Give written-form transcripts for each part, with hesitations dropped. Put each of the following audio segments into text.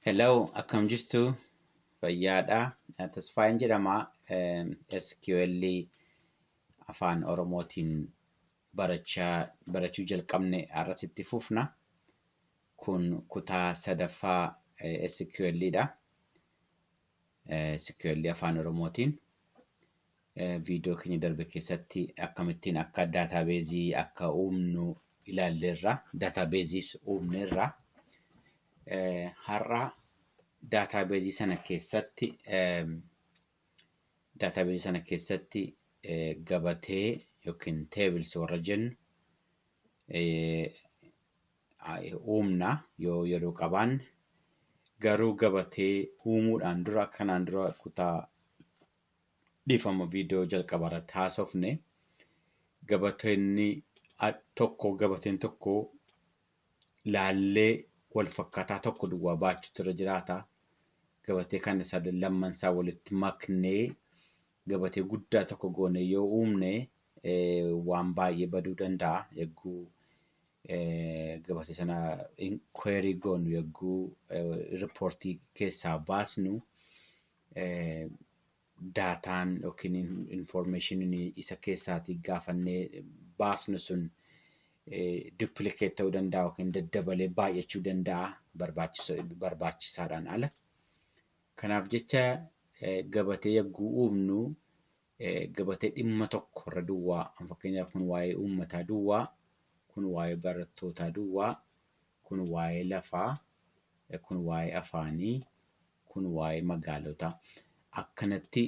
Hello, akkam jirtu? Fayyaadha. Tasfaayeen jedhama. SQL afaan Oromootiin barachaa barachuu jalqabne har'asitti fufna. Kun kutaa sadaffaa SQL dha. SQL afaan Oromootiin. Viidiyoo keenya darbe keessatti akkamittiin akka daataabeezii akka uumnu ilaalleerra. Daataabeeziis uumneerra. Har'a daataabeezii sana keessatti daataabeezii sana keessatti gabatee yookiin tables warra jennu uumna yoo yeroo qabaanne. Garuu gabatee uumuudhaan dura kanaan dura kutaa dhiifama viidiyoo jalqaba irratti haasofne, gabateenni tokko gabateen tokko laallee wal fakkaataa tokko duwwaa baachuutu irra jiraata. Gabatee kana sadan lamman isaa walitti maknee gabatee guddaa tokko goone yoo uumne waan baay'ee baduu danda'a. Yogguu gabatee sana query goonu, yogguu riippoortii keessaa baasnu, daataan yookiin infoormeeshiniin isa keessaatii gaafannee baasnu sun duplicate ta'uu danda'a yookiin daddabalee baay'achuu danda'a barbaachisaadhaan ala. Kanaaf jecha gabatee yogguu uumnu gabatee dhimma tokko irra duwwaa, fakkeenyaaf kun waa'ee uummataa duwwaa, kun waa'ee barattootaa duwwaa, kun waa'ee lafaa, kun waa'ee afaanii, kun waa'ee magaalotaa. Akkanatti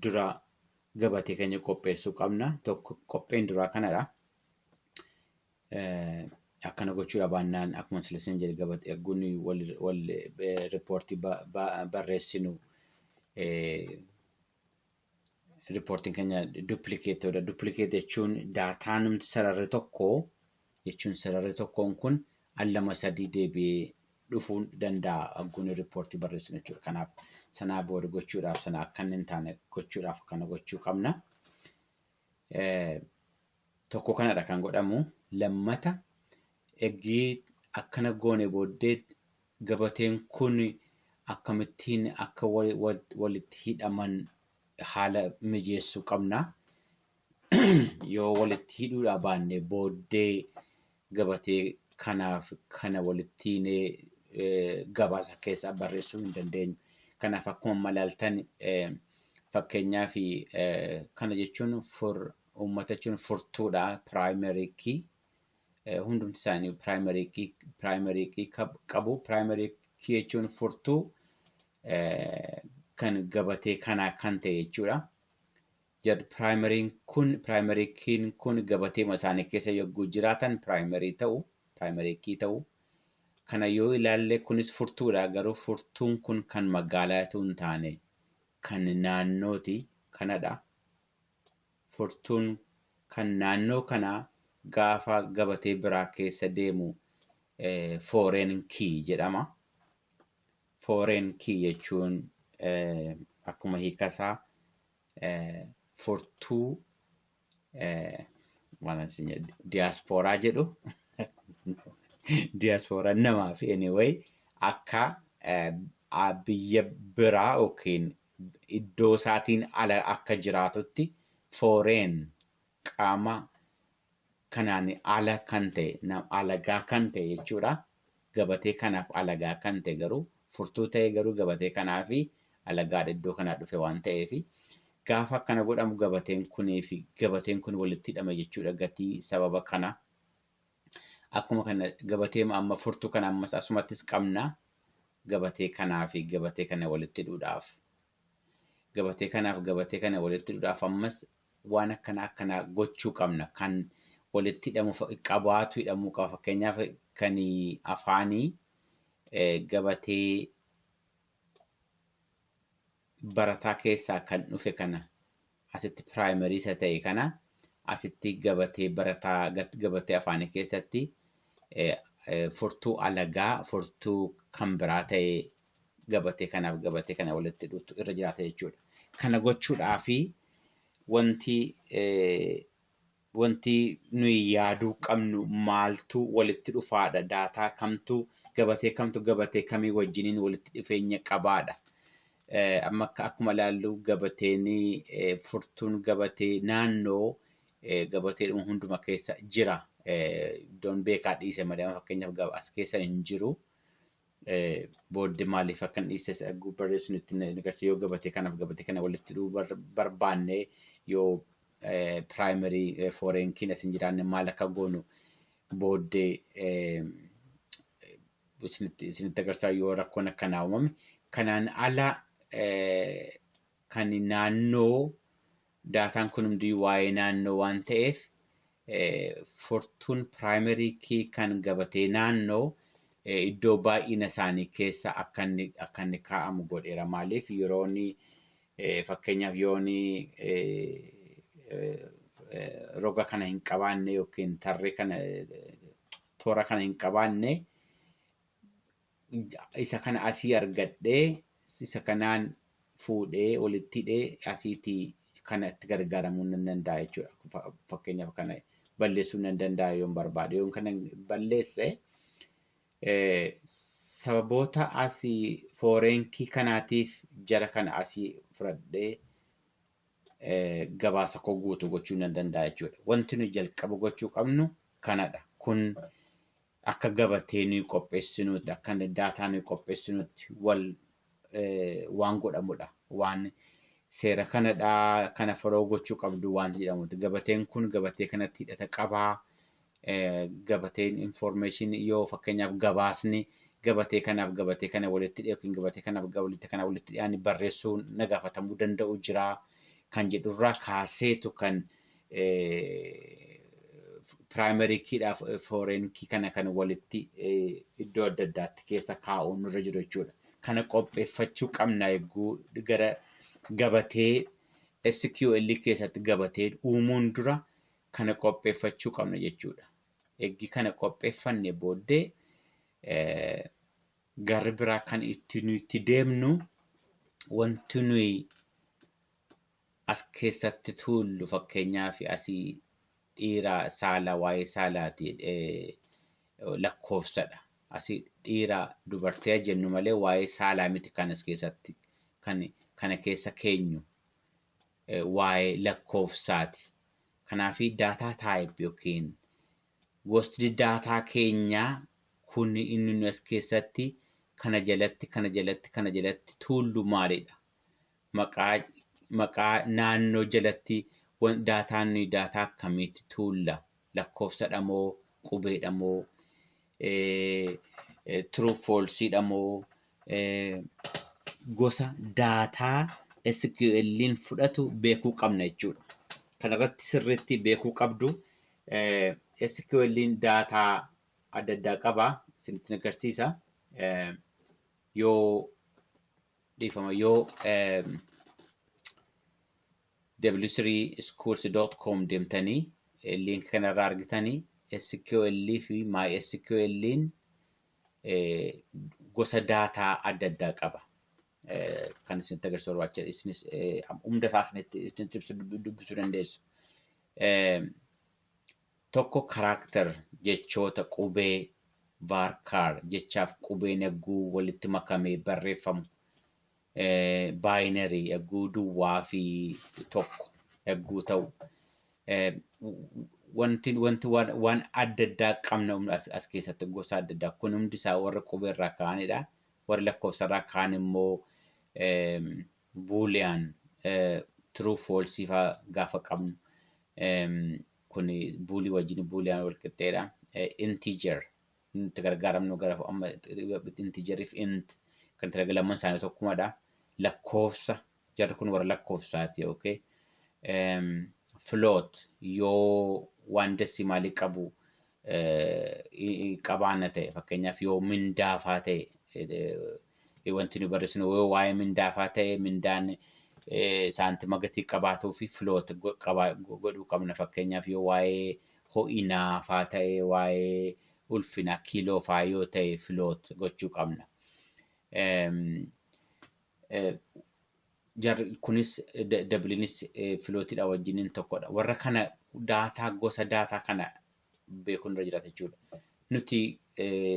dura gabatee keenya qopheessuu qabna. Tokko qopheen duraa kanadha. Akkana gochuudha baannaan, akkuma sila jedhe, gabatee yogguu nuyi wal riippoortii barreessinu riippoortiin keenya duplicate ta'uudha. Duplicate jechuun daataa numti sararri tokko jechuun sararri tokkoon kun al lama sadii deebi'ee dhufuu danda'a yogguu riippoortii barreessinu jechuudha. Kanaaf sanaa booda gochuudhaaf, sana akka inni hin taane gochuudhaaf, akkana gochuu qabna. Tokko kanadha kan godhamu. Lammata, eggii akkana goone booddee gabateen kun akkamittiin akka walitti hidhaman haala mijeessuu qabna. Yoo walitti hidhuudhaa baanne booddee gabatee kanaaf kana walitti hiinee gabaasa keessaa barreessuu hin dandeenyu. Kanaaf akkuma malaaltan, fakkeenyaaf kana jechuun fur uummata jechuun furtuudha, primary key. Hundumti isaanii primary key qabu. Primary key jechuun furtuu kan gabatee kanaa kan ta'e jechuudha. Primaryn kun, primary keyn kun gabatee isaanii keessa yogguu jiraatan primary ta'u, primary key ta'u. Kana yoo ilaalle kunis furtuudha, garuu furtuun kun kan magaalaa utuu hin taane kan naannooti kanadha. Furtuun kan naannoo kanaa gaafa gabatee biraa keessa deemu foreign key jedhama. Foreign key jechuun akkuma hiikasaa furtuu diyaaspooraa jedhu, diyaaspooraa namaa fi anyway akka biyya biraa yookiin iddoo isaatiin ala akka jiraatutti foreign, qaama kanaan ala kan ta'e, alagaa kan ta'e jechuudha. Gabatee kanaaf alagaa kan ta'e, garuu furtuu ta'e, garuu gabatee kanaa fi alagaadha, iddoo kanaa dhufe waan ta'eef, gaafa akkana godhamu gabateen kunii fi gabateen kun walitti hidhama jechuudha gatii sababa kana. Akkuma kana gabatee amma furtuu kana ammas asumattis qabna gabatee kanaa fi gabatee kana walitti hidhuudhaaf. Gabatee kanaaf gabatee kana walitti hidhuudhaaf ammas waan akkana akkanaa gochuu qabna. Kan walitti hidhamu qabaatu hidhamuu qaba. Fakkeenyaaf kan afaanii gabatee barataa keessaa kan dhufe kana asitti primary isa ta'e kana asitti gabatee barataa gabatee afaanii keessatti furtuu alagaa, furtuu kan biraa ta'e gabatee kanaaf gabatee kana walitti hidhuutu irra jiraata jechuudha. Kana gochuudhaafi wanti nuyi yaaduu qabnu maaltu walitti dhufaadha, daataa kamtu Gabatee kamtu gabatee kamii wajjiniin walitti dhufeenya qabaadha. Amma akkuma ilaallu, gabateen furtuun gabatee naannoo gabatee hunduma keessa jira. Iddoon beekaa dhiise malee, fakkeenyaaf, as keessa hin jiru. Booddee maaliif akka hin dhiise barreessu nutti agarsiisa. Yoo gabatee kanaaf gabatee kana walitti hidhuu barbaanne, yoo primary foreign keyn as hin jiraanne, maal akka goonu booddee isinitti agarsiisa yoo rakkoon akkanaa uumame. Kanaan ala kan naannoo, daataan kun hundi waa'ee naannoo waan ta'eef, furtuun primary key kan gabatee naannoo iddoo baay'ina isaanii keessa akka inni kaa'amu godheera. Maaliif, yeroonni fakkeenyaaf yooni roga kana hin qabaanne yookiin tarree kana, toora kana hin qabaanne, isa kana asii argadhee, isa kanaan fuudhee walitti hidhee asiitii kana itti gargaaramuu nan danda'a jechuudha. Fakkeenyaaf, kana balleessuu nan danda'a yoon barbaade. Yoon kana balleesse, sababoota asii foreign key kanaatiif jara kana asii fudhadhee gabaasa koo guutuu gochuu nan danda'a jechuudha. Wanti nuyi jalqaba gochuu qabnu kanadha. Kun akka gabatee nuyi qopheessinutti, akka daataa nuyi qopheessinutti wal waan godhamudha. Waan seera kanadhaa, kana follow gochuu qabdu waan jedhamuti. Gabateen kun gabatee kanatti hidhata qabaa. Gabateen information yoo fakkeenyaaf gabaasni gabatee kanaaf gabatee kana walitti hidhe yookiin gabatee kanaaf gabatee kana walitti dhiyaanii barreessuun na gaafatamuu danda'u jira kan jedhurraa kaaseetu kan primary keydhaaf foreign key kana kan walitti iddoo adda addaatti keessa kaa'uun nurra jiru jechuudha. Kana qopheeffachuu qabna. Eeguu gara gabatee SQL keessatti gabatee uumuun dura kana qopheeffachuu qabna jechuudha. Eeggi kana qopheeffanne booddee, garri biraa kan itti nuyi itti deemnu, wanti nuyi as keessatti tuullu, fakkeenyaaf asii dhiira, saala, waa'ee saalaati, lakkoofsadha. Asii dhiira, dubartii jennu malee waa'ee saalaa miti. Kan as keessatti kan kana keessa keenyu waa'ee lakkoofsaati. Kanaaf data type yookiin gosti daataa keenyaa kun inni nu as keessatti kana jalatti, kana jalatti, kana jalatti tuullu maalidha? Maqaa naannoo jalatti daataan nuyi daataa akkamiitti tuulla? Lakkoofsadha moo, qubeedha moo, true falseidha moo, gosa daataa SQL'n fudhatu beekuu qabna jechuudha. Kanarratti sirriitti beekuu qabdu. SQL'n daataa adda addaa qaba. Isinitti agarsiisa. Yoo dhiifama, yoo w3schools.com deemtanii link kanarraa argitanii, SQL fi MySQL'n gosa daataa adda addaa qaba. Kan isinitti agarsiisu barbaachisa. Isinis hunda isaa isinitti ibsu dubbisuu dandeessu. Tokko character, jechoota qubee, varchar, jechaaf qubeen egguu walitti makamee barreeffamu. Binary, egguu duwwaa fi tokko egguu ta'u. Wanti waan adda addaa qabna as keessatti, gosa adda addaa. Kun hundi isaa warra qubee irraa ka'anidha. Warri lakkoofsa irraa ka'an immoo boolean, true false fa'aa gaafa qabnu. Kun boolii wajjin boolean wal qixxeedha. Integer nuti gargaaramnu gara amma integeriif int kan itti lamaan isaanii tokkumadha. Lakkoofsa, jarri kun warra lakkoofsaati, okay. Float, yoo waan decimalii qabu qabaanna ta'e, fakkeenyaaf yoo mindaafaa ta'e, wanti nu barreessinu yoo waa'ee mindaafaa ta'e, mindaan saantima gatii qabaatuu fi float godhuu qabna. Fakkeenyaaf, yoo waa'ee ho'inaafaa ta'e, waa'ee ulfinaa kiiloofaa yoo ta'e, float gochuu qabna. Jarri kunis doubleinis floatiidha wajjiniin tokkodha. Warra kana daataa, gosa daataa kana beekuun irra jiraata jechuudha. Nuti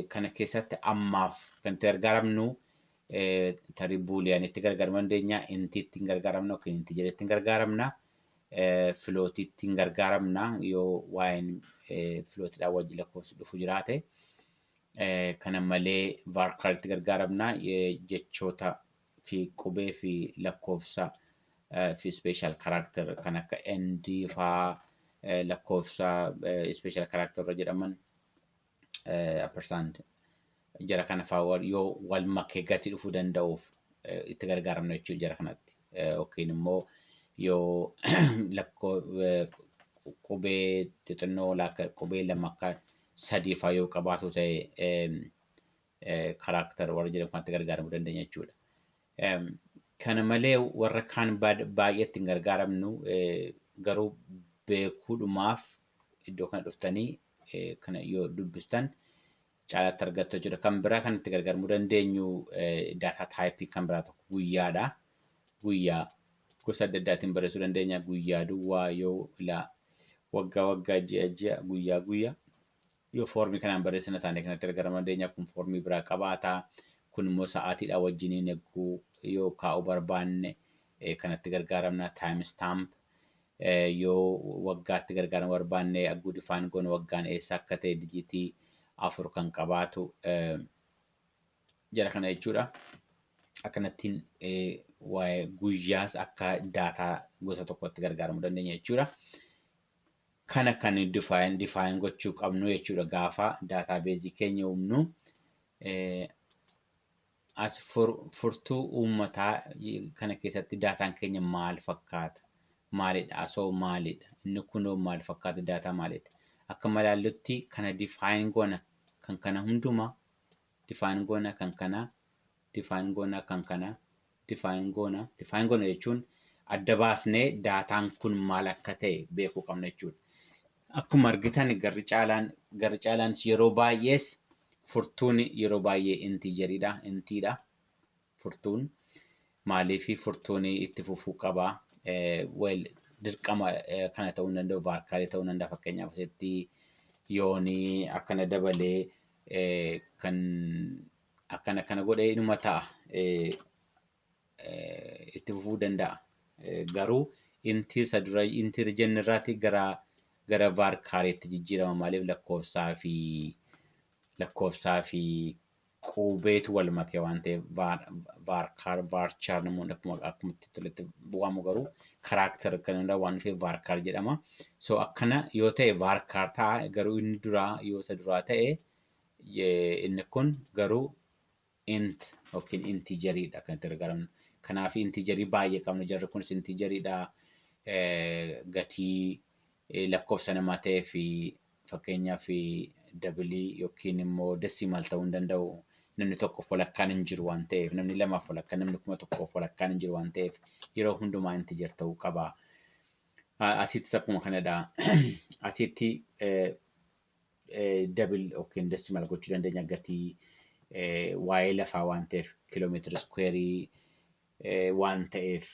Kana keessatti ammaaf kan itti gargaaramnu tarii booleanitti gargaaramuu dandeenya, intiitti hin gargaaramna yookiin integeritti hin gargaaramna, floatiitti hin gargaaramna yoo waa'een floatiidhaan wajjin lakkoofsi dhufu jiraate. Kana malee varcharitti gargaaramna, jechoota fi qubee fi lakkoofsa fi special character kan akka ND faa, lakkoofsa special character jedhaman, ampersand jara kana faa yoo wal makee gatii dhufuu danda'uuf itti gargaaramna jechuudha jara kanatti. Yookiin immoo yoo lakkoo qubee xixinnoo qubee lama akka sadii faa yoo qabaatu ta'e, character warra jedhamu kanatti gargaaramuu dandeenya jechuudha. Kana malee warra kaan baay'eetti hin gargaaramnu, garuu beekuudhumaaf iddoo kana dhuftanii kana yoo dubbistan caalaatti argattu jechuudha. Kan biraa kan itti gargaaramuu dandeenyu data typeii kan biraa tokko guyyaadha. Guyyaa gosa adda addaatiin barreessuu dandeenya. Guyyaa duwwaa yoo ilaa waggaa waggaa, ji'a ji'a, guyyaa guyyaa yoo formii kanaan barreessina taane kanatti gargaaramuu dandeenya. Kun formii biraa qabaata. Kun immoo sa'aatiidhaan wajjiniin eeguu yoo kaa'uu barbaanne kanatti gargaaramna. Time stamp yoo waggaatti gargaaramuu barbaanne, agguu define goone waggaan eessa akka ta'e digitii 4 kan qabaatu jara kana jechuudha. Akkanattiin waa'ee guyyaas akka data gosa tokkotti gargaaramuu dandeenya jechuudha. Kana kan define gochuu qabnu jechuudha gaafa databaseii keenya uumnu. As furtuu uummataa kana keessatti dataan keenya maal fakkaata? Maalidha? Asoo maalidha? Inni kunoo maal fakkaata? Data maalidha? Akka malaallutti kana define goona, kan kana hundumaa define goona, kan kana define goona, kan kana define goona. Define goona jechuun adda baasnee dataan kun maal akka ta'e beekuu qabna jechuudha. Akkuma argitan garri caalaan yeroo baay'ees furtuun yeroo baay'ee integeriidha. Intiidha. Furtuun maaliif furtuun itti fufuu qaba? Well, dirqama kana ta'uu hin danda'u, varcharii ta'uu danda'a. Fakkeenyaaf asitti yoonii akkana dabalee kan akkana kana godhee inuma ta'a, itti fufuu danda'a. Garuu intii isa dura intii jennirraati gara varchariitti jijjiirama. Maaliif? Lakkoofsaa fi qubeetu wal make waan ta'eef varchar, varchar namoonni akkuma itti toletti waamu, garuu character kan hundaa waan dhufeef varchar jedhama. So akkana yoo ta'e varchar ta'a, garuu inni duraa yoo isa duraa ta'e inni kun garuu int yookiin integeriidha kan itti gargaaramnu. Kanaaf integerii baay'ee qabna, jarri kunis integeriidha. Gatii lakkoofsa namaa ta'ee fi fakkeenyaaf doubleii yookiin immoo decimal ta'uu hin danda'u. Namni tokkoof walakkaan hin jiru waan ta'eef, namni lamaaf walakkaan, namni 1000f walakkaan hin jiru waan ta'eef yeroo hundumaa integer ta'uu qaba. Asittis akkuma kanadha. Asitti double yookiin decimal gochuu dandeenya, gatii waa'ee lafaa waan ta'eef, kiiloomeetira squareii waan ta'eef,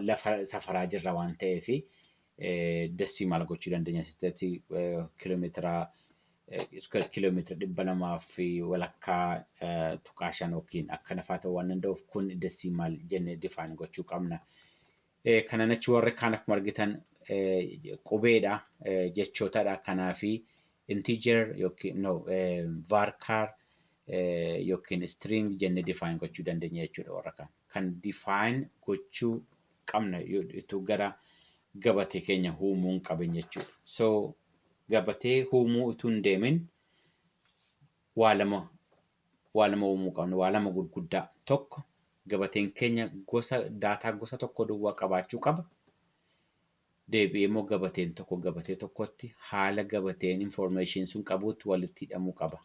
lafa safaraa jirra waan ta'eef decimal gochuu dandeenya. Asitti kiiloomeetira square kiiloomeetira 200.5.5 yookiin akka nafaa ta'uu waan danda'uuf kun decimal jennee define gochuu qabna. Kanan achi warri kaan akkuma argitan qubeedha, jechootadha. Kanaafi integer yookiin no varchar yookiin string jennee define gochuu dandeenya jechuudha warra kaan. Kan define gochuu qabna ituu gara gabatee keenya uumuu hin qabin jechuudha. So gabatee uumuu utuu hin deemin waa lama uumuu qabna. Waa lama gurguddaa. Tokko, gabateen keenya gosa data gosa tokko duwwaa qabaachuu qaba. Deebi'ee immoo gabateen tokko gabatee tokkotti haala gabateen information sun qabutti walitti hidhamuu qaba.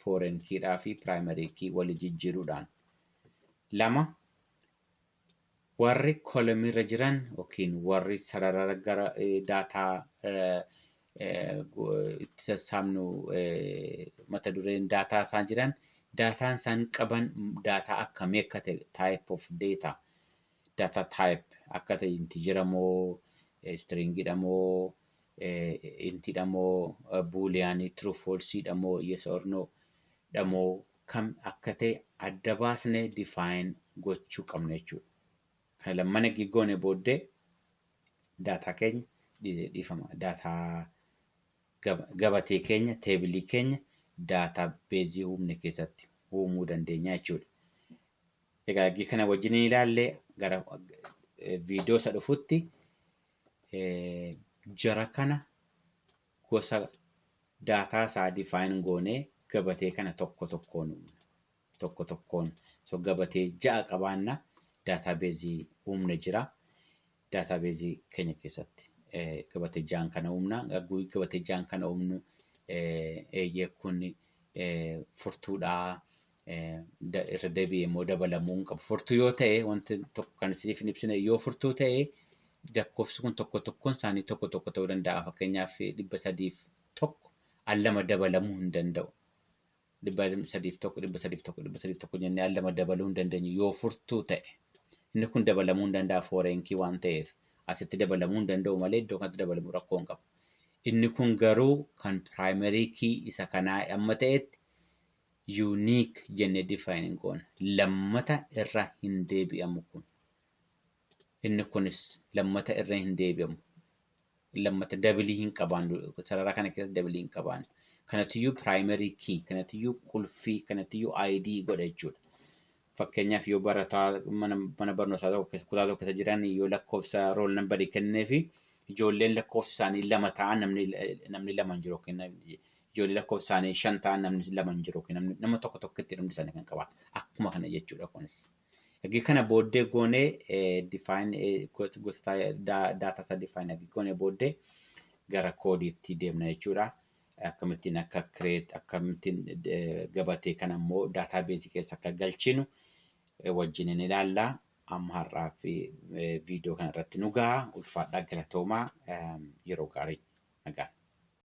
Foreign keydhaa fi primary key walii jijjiiruudhaan. Lama, warri columniirra jiran yookiin warri sarara gara data itti sassaabnu, mata dureen data isaan jiran, dataan isaan qaban data akkamii akka ta'e, type of data, data type akka ta'e, integer moo stringidha moo Intiidha moo booleanii, true falseidha moo yes or no dha moo kam akka ta'e adda baasnee define gochuu qabna jechuudha. Kana lamman ergi goone booddee daataa keenya, dhiifama, daataa gabatee keenya, tableii keenya databaseii uumne keessatti uumuu dandeenya jechuudha. Egaa ergi kana wajjin ilaallee gara viidiyoo isa dhufutti jara kana gosa daataa isaa define goonee gabatee kana tokko tokkoon uumna. Tokko tokkoon, so gabatee 6 qabaanna, databaseii uumne jira. Databaseii keenya keessatti gabatee 6n kana uumna. Gabatee 6n kana uumnu, eeyyee, kun furtuudhaa, irra deebi'ee immoo dabalamuu hin qabu. Furtuu yoo ta'e, wanti tokko kan isiniif hin ibsine, yoo furtuu ta'e lakkoofsi kun tokko tokkoon isaanii tokko tokko ta'uu danda'a. Fakkeenyaaf, 301 al lama dabalamuu hin danda'u. 301, 301, 301 jennee al lama dabaluu hin dandeenyu yoo furtuu ta'e. Inni kun dabalamuu hin danda'a foreign key waan ta'eef. Asitti dabalamuu hin danda'u malee iddoo kanatti dabalamuu rakkoo hin qabu. Inni kun garuu kan primary key isa kanaa amma ta'etti unique jennee define hin goona. Lammata irra hin deebi'amu kun. Inni kunis lammata irra hin deebi'amu. Lammata doubleii hin qabaannu. Sarara kana keessa doubleii hin qabaannu. Kanatiyyuu primary key, kanatiyyuu qulfii, kanatiyyuu ID godha jechuudha. Fakkeenyaaf, yoo barataa mana barnootaa tokko keessa, kutaa tokko keessa jiran, yoo lakkoofsa roll numberii kenneefi, ijoolleen lakkoofsi isaanii 2 ta'an namni 2 hin jiru, yookiin ijoollee lakkoofsi isaanii 5 ta'an namni 2 hin jiru, yookiin namni nama tokko tokkotti hundi isaanii kan qabaatu. Akkuma kana jechuudha kunis. Egaa kana booddee goonee define gosa daataa isaa define goonee booddee gara codeiitti deemna jechuudha. Akkamittiin akka create, akkamittiin gabatee kana immoo databaseii keessa akka galchinu wajjin ni ilaalla. Amma har'aa fi viidiyoo kana irratti nu gaha. Ulfaadhaa, galatoomaa, yeroo gaarii, nagaan.